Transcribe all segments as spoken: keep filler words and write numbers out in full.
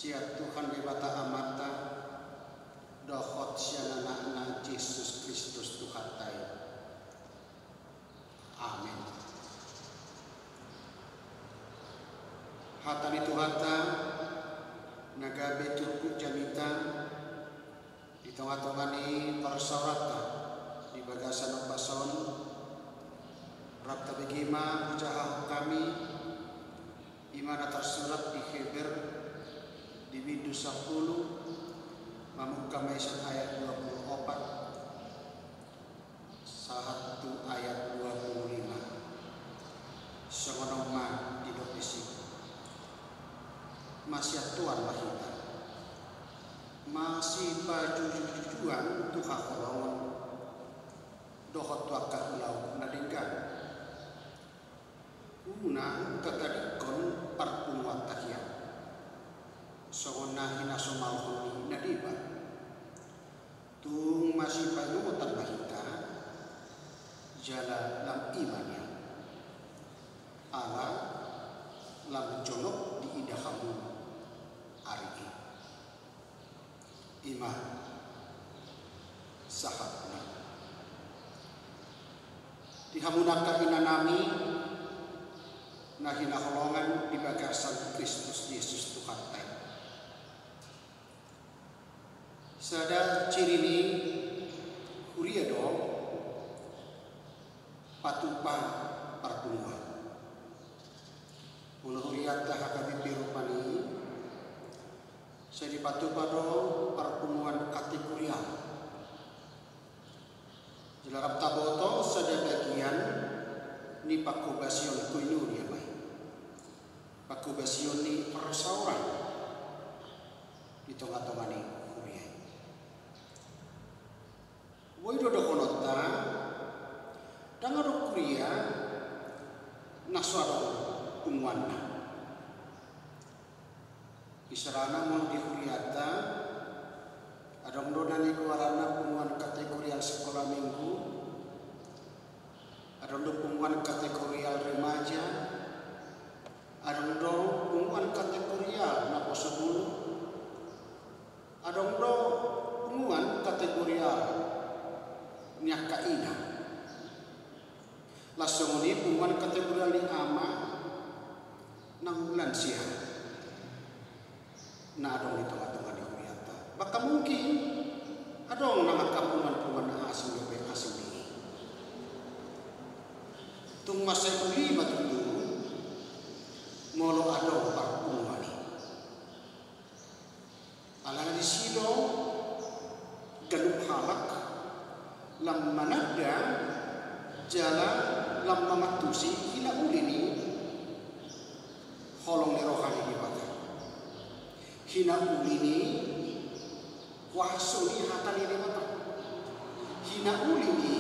Sian Tuhan Debata Amanta dohot sian Anakna Jesus Kristus Tuhanta i. Amen. Hata ni Tuhanta na gabe turpuk jamita di tongatonga ni parsaoranta di bagasan ombas on, rap tabege ma hujahahon hami i ma na tarsurat di Heber di bindu sampulu, mamungka ma i sian ayat dua pulu opat sahat tu ayat dua pulu lima. Songon on ma didok disi: Masiantoan ma hita, masipajujujuan tu haholongon dohot tu angka ulaon na denggan. Unang tatadingkon parpunguanta hian, songon na hinasomalhon ni na deba. Tung masipaingotan ma hita, jala lam i ma nian. Ala lam jonok diida hamu ari i. I ma sahatna. Di hamu angka inanami na hinaholongan di bagasan Kristus Jesus Tuhanta i. Sada ciri ni huria do patupa parpunguan. Molo hurianta H K B P rupani, sai dipatupa do parpunguan kategorial. Jala rap taboto sada bagian ni panghobasion koinonia ma i, panghobasion ni parsaoran di tongatonga ni huria i. Boi do dohononta, ndang adong huria na so adong punguanna. Isarana molo di hurianta, adong do na nigoaranna punguan kategorial sikola minggu, adong do punguan kategorial remaja, adong do punguan kategorial naposo bulung, adong do punguan kategorial ni angka ina. Laos songon i punguan kategorial ni ama nang lansia na adong di tongatonga ni hurianta. Bahkan mungkin adong nang angka punguan-punguan na asing dope asing di i. Tung mansai uli ma tutu molo adong parpunguan i. Alana disi do ganup halak lam mananda jala lam mamantusi hinauli ni holong ni roha ni Debata, hinauli ni kuaso ni hata ni Debata, hinauli ni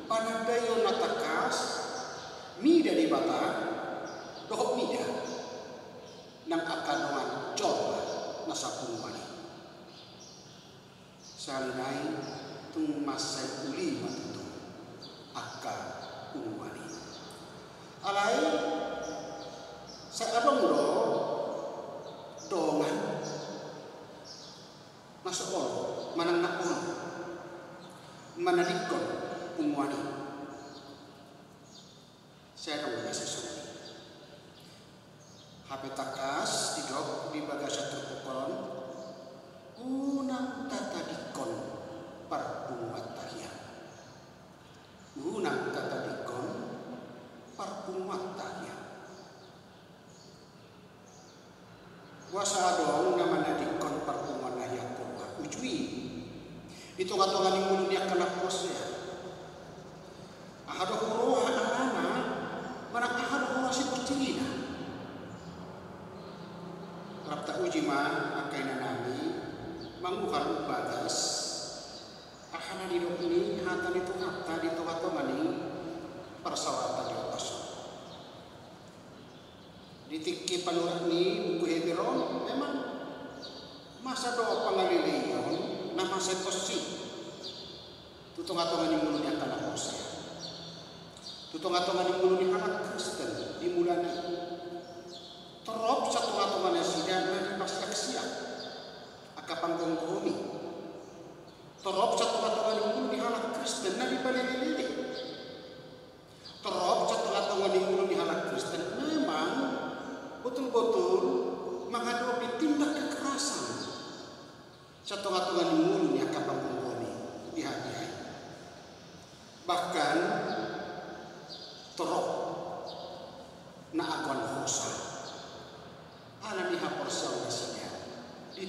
panandaion na tangkas mida Debata dohot mida nang angka dongan jolma na sapunguan i. Sahali nai tung mansai uli ma tutu angka punguan i. Alai sai adong do dongan na so olo manang na olo manadingkon punguan i. Sai adong do na sisongon i. Hape tangkas didok di bagasan turpuk on, unang tatadingkon parpunguanta hian. Unang tatadingkon parpunguanta hian. Boasa adong na manadingkon parpunguanna hian, uju i di tongatonga ni ngolu ni angka na porsea? Aha do huroha alana manang aha do huroha siportiwina? Rap tauji ma angka inanami manguhal umbagas aha na nidok ni hata ni Tuhanta di tongatonga ni parsaoranta di ombas on. Di tingki panurat ni buku Heber on memang masa do pangaleleion na masa i tonsi tu tongatonga ni ngolu ni angka na porsea, tu tongatonga ni ngolu ni halak Kristen di mulana i. Torop satongatonga nasida na dipasiaksi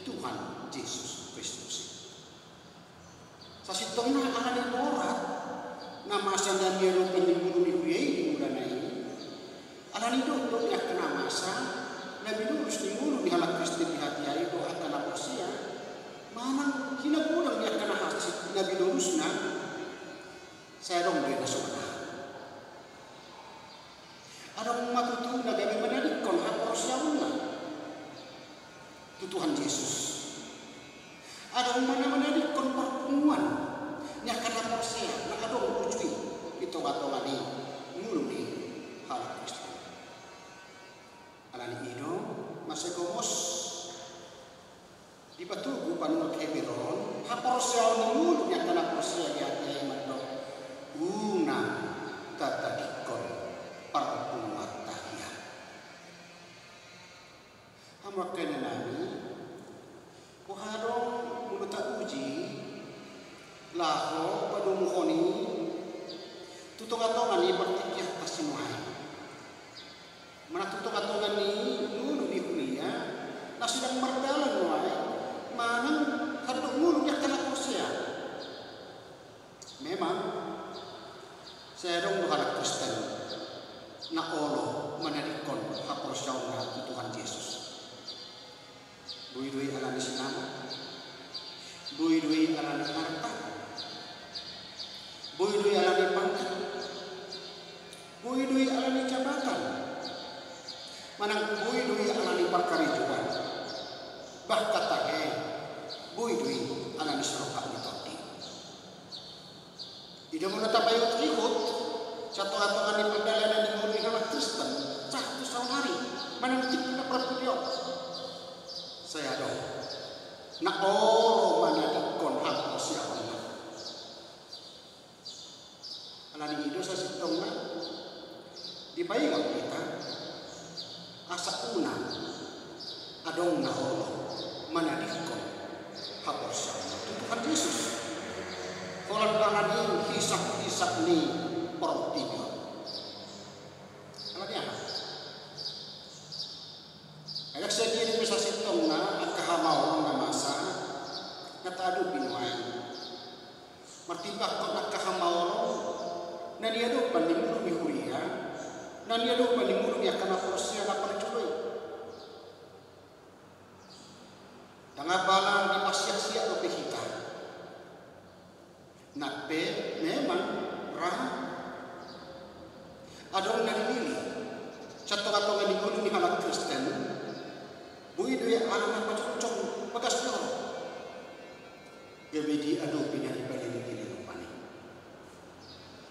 Tuhan Jesus Kristus i. Sasintongna alani borat na masa na niadopan ni ngolu ni huria i di mulana i, alani dohot ni angka na masa na binulos ni ngolu ni halak Kristen di hatiha i dohot angka na porsea, manang hinagodang ni angka na hansit na binulos na, sai adong do na songon aha. Adong ma tutu na gabe manadingkon haporseaonna tu Tuhan Jesus. Adong ma na manadingkon parpunguan ni angka na porsea na adong uju i di tongatonga ni ngolu ni halak Kristen. Alani i do masa gomos dipatogu panurat Heber on haporseaon ni ngolu ni angka na porsea di hatiha i mandok, unang tatadingkon parpunguanta hian. Hamu angka inanami, boha do molo tauji laho padomuhon i tu tongatonga ni partingkianta sinuaeng, manang tu tongatonga ni ngolu ni huria na sedang mardalan nuaeng, manang sandok ngolu ni angka na porsea. Memang sai adong do halak Kristen na olo manadingkon haporseaonna tu Tuhan Jesus. Boi do i alani sinamot, boi do i alani arta, boi do i alani pangkat, boi do i alani jabatan, manang boi do i alani parkarejoan, bahkan tahe boi do i alani sirongkap ni tondi. I do molo tapaihutihut sian tongatonga ni pardalanan ni ngolu ni halak Kristen sahat tu saonari manang di tingki na parpudi on, sai adong na olo manadingkon haporseaonna. Alani i do sasintongna dipaingot hita asa unang adong na olo manadingkon haporseaonna tu Tuhan Jesus, holan alani hisaphisap ni portibi on. Alani aha? Ai ndang sadia dope sasintongna angka hamaolon na masa na taadopi nuaeng. Martimbangkon angka hamaolon na niadopan ni ngolu ni huria, na niadopan ni ngolu ni angka na porsea na parjolo i. Ndang apala dipasiaksiak dope hita. Nang pe memang ra adong na dilili sian tongatonga ni ngolu ni halak Kristen, boi do i ala na pajongjong bagas ni horong. Gabe diadopi na dipalelei-lelei rupani.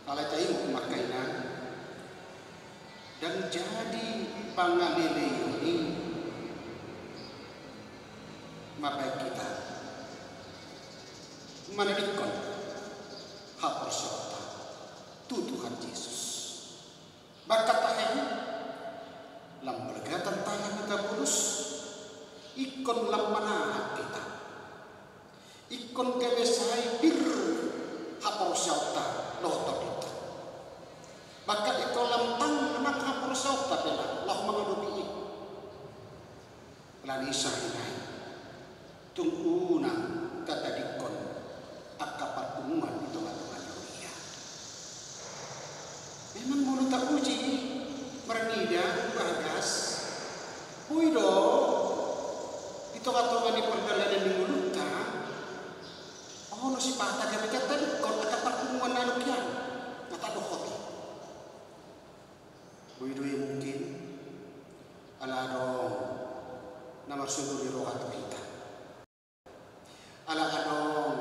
Alai taingot ma angka inang, ndang jadi pangaleleion i mambahen hita manadingkon haporseaonta tu Tuhan Jesus. Bahkan tahe, lam balga tantangan na gabolus, ingkon lam manahan hita. Ingkon gabe sai pir haporseaonta dohot tondinta. Bahkan ingkon lam tang nang haporseaonta pe laho mangadopi i. Alani i, inang, tung unang tatadingkon angka parpunguan di tongatonga ni huria. Memang molo tauji marnida bagas, boi do di tongatonga ni pardalanan ni ngolunta olo sipata gabe tatadingkon angka parpunguan na adong hian na tadohot i. Boi do i mungkin ala adong na marsogo ni roha tu hita, ala adong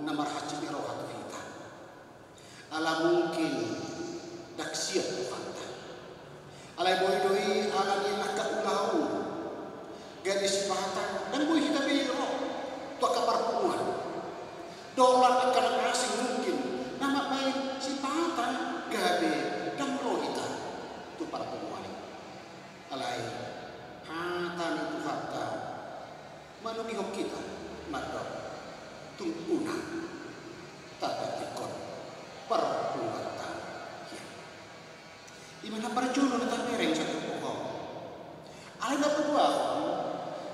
na marhansit ni roha tu hita, ala mungkin ndang siap rohanta. Alai boi do i alani angka ulaon gabe sipata ndang boi hita be ro tu angka parpunguan. Dohot angka na asing mungkin na mambahen sipata gabe ndang ro hita tu parpunguan i. Alai hata ni Tuhanta manogihon hita mandok, tung unang tatadingkon parpunguanta hian. I ma na parjolo na tabereng sian turpuk on. Alai na paduahon,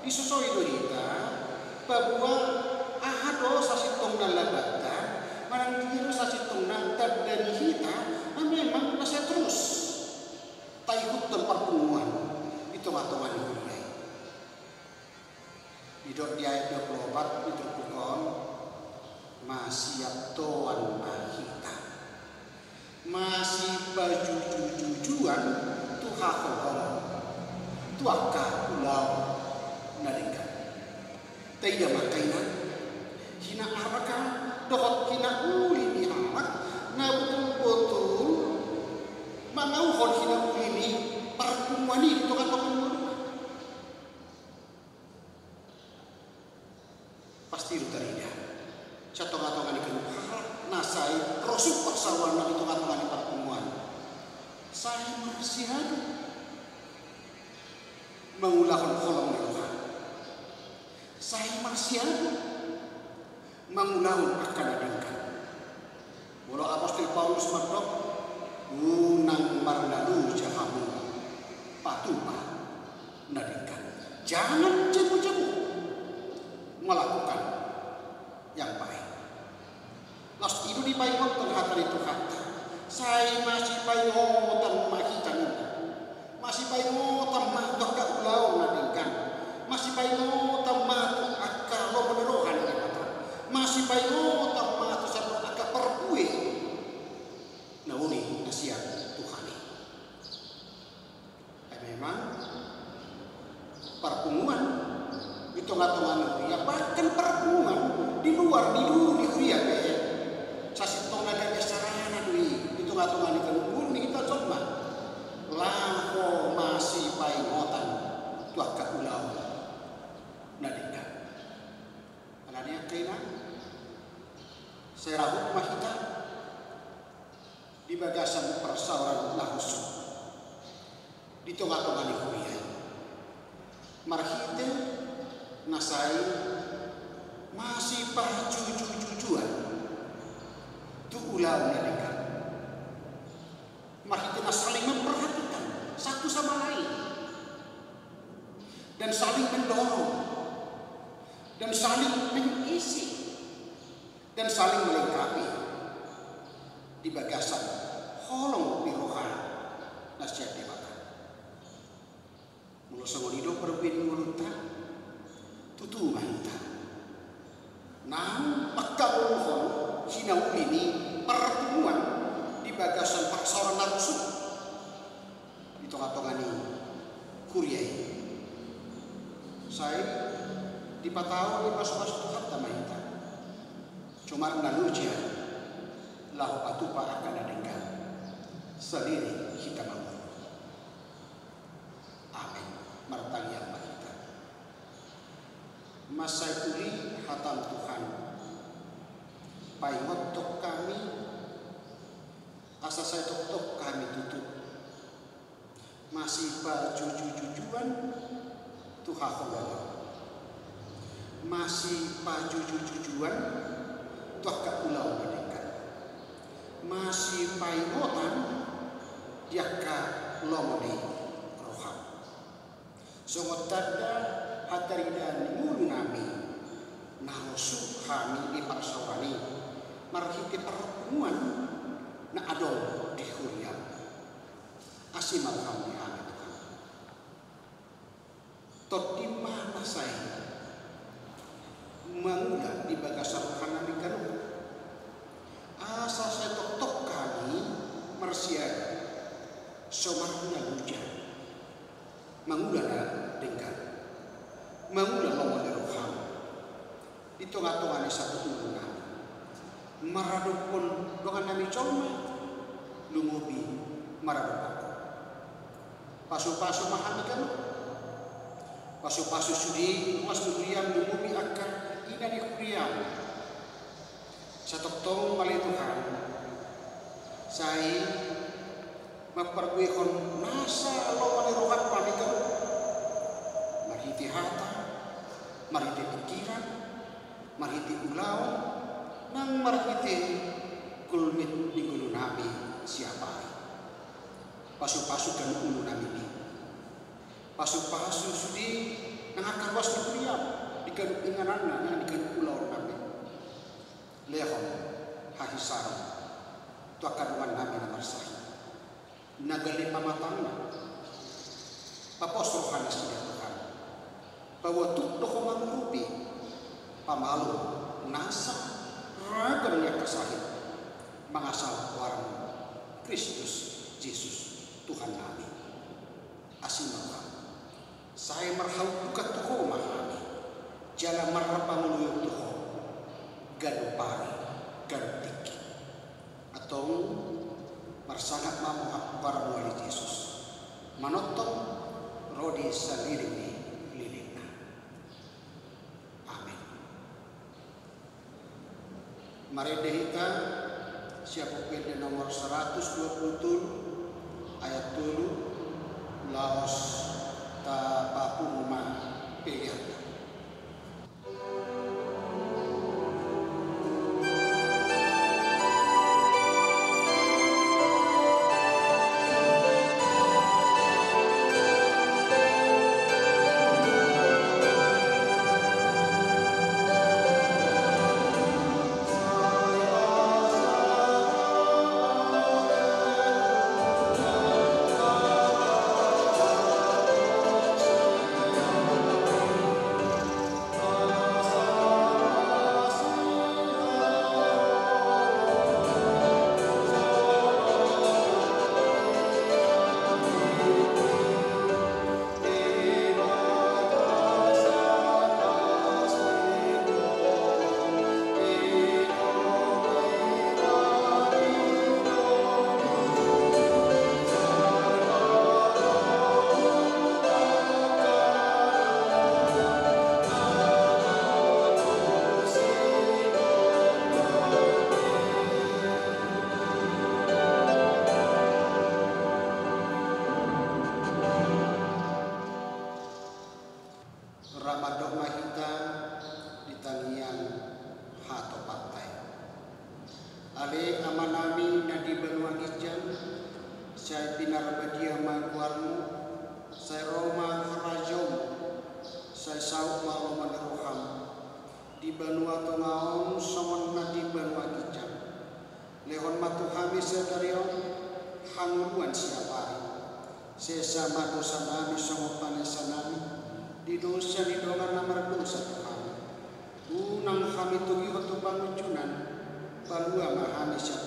disosoi do hita Paboa aha do sasintongna labanta, manang dia do sasintongna tanda ni hita, na memang na sai torus taihuthon parpunguan di tonga-tonga ni huria i. Didok di ayat dua pulu opat di turpuk on, masiaptoan ma hita, masipajuju-jujuan tu haholongon, tu angka ulaon na denggan. Taida ma angka inang, hinaarga dohot hinauli ni halak na botul-botul mangauhon hinauli ni parpunguan i di tonga-tonga ni ngoluna. Pasti do tarida sian tonga-tonga ni ganup halak na sai rosuh parsaoranna di tonga-tonga ni parpunguan, sai marsiadu mangulahon holong ni roha, sai marsiadu mangulahon angka na denggan. Molo apostel Paulus mandok, unang marnaloja hamu patupa na denggan. Jangan cemu-cemu melakukan yang baik. Laos i do dipaingothon hata ni Tuhanta, sai masipaingotan ma hita ninna. Masipaingotan ma tu angka ulaon na denggan. Masipaingotan ma tu angka lomo ni roha ni Debata. Masipaingotan ma tu saluhut angka parbue na uli na sian Tuhan i. Ai memang parpunguan di tonga-tonga ni huria, bahkan parpunguan di luar, di duru ni huria pe, sasintong na gabe sarana do i di tonga-tonga ni ganup ngolu ni hita jolma, laho masipaingotan tu angka ulaon na denggan. Alani i angka inang, sai rap ma hita di bagasan parsaoran na husuk di tonga-tonga ni huria i, marhite na sai masipajuju-jujuan tu ulaon na denggan, marhite na saling memperhatikan satu sama lain, dan saling mendorong, dan saling mengisi, dan saling melengkapi di bagasan holong ni roha na sian Debata. Molo songon i do parbue ni ngolunta, tutu ma hita naung mangkarohon hinauli ni parpunguan di bagasan parsaoran na husuk di tonga-tonga ni huria i. Sai dipatau ni pasu-pasu Tuhanta ma hita, jumolo na loja laho patupa angka na denggan saleleng hita mangolu. Amen. Martangiang ma hita. Mansai uli hataM Tuhan, paingothon hami asa sai tongtong hami tutu masipajuju-jujuan tu haholongon, masipajuju-jujuan tu angka ulaon na denggan, masipaingotan di angka lomo ni rohaM. Songon tanda hataridaan ni ngolunami na rosuh hami di parsaoran i marhite parpunguan na adong di huriaM. Asi ma rohaM di hami Tuhan. Tondim ma na sai mangula di bagasan rohanami ganup, asa sai tongtong hami marsiadu, so marnaloja mangula na denggan, mangula lomo ni rohaM di tonga-tonga ni saluhut ngolunami. Maradophon dongannami jolma, lumobi maradophon Ho. Pasu-pasu ma hami ganup. Pasu-pasu sude ruas ni huriaM, lumobi angka ina ni huriaM. Sai tongtong ma ale Tuhan, sai mamparbuehon nasa lomo ni rohaM hami ganup, marhite hata, marhite pingkiran, marhite ulaon, nang marhite gulmit ni ngolunami siapari. Pasu-pasu ganup ngolunami i. Pasu-pasu sude nang angka ruas ni huriaM di ganup inganan. Anakna na di ulaon nami, lehon hahisaron tu angka dongan nami na marsahit, na gale pamatangna. Papos roha nasida Tuhan, paboa tuk do Ho mangurupi, pamalum nasa ragam ni angka sahit, mangasal goarMu Kristus Jesus Tuhan nami. Asi ma rohaM. Sai marhaundukan tu Ho ma hami, jala marpangalualuhon tu Ho ganup ari ganup tingki. Antong, marsangap ma hamu, goarMu ale Jesus, manongtong ro di saleleng ni lelengna. Amen. Marende hita sian Buku Ende nomor saratus dua pulu tolu, ayat tolu, laos tapapungu ma peleanta. Ra mandok ma hita di tangiang hatopanta i. Ale Amanami na di banua ginjang, sai pinarbadia ma goarMu, sai ro ma harajaonMu, sai saut ma lomo ni rohaM, di banua tonga on songon na di banua ginjang. Lehon ma tu hami sadari on hangoluan siapari. Sesa ma dosanami songon panesanami di dosa ni dongan na mardosa tu hami. Unang hami togihon tu pangunjunan, palua ma hami sian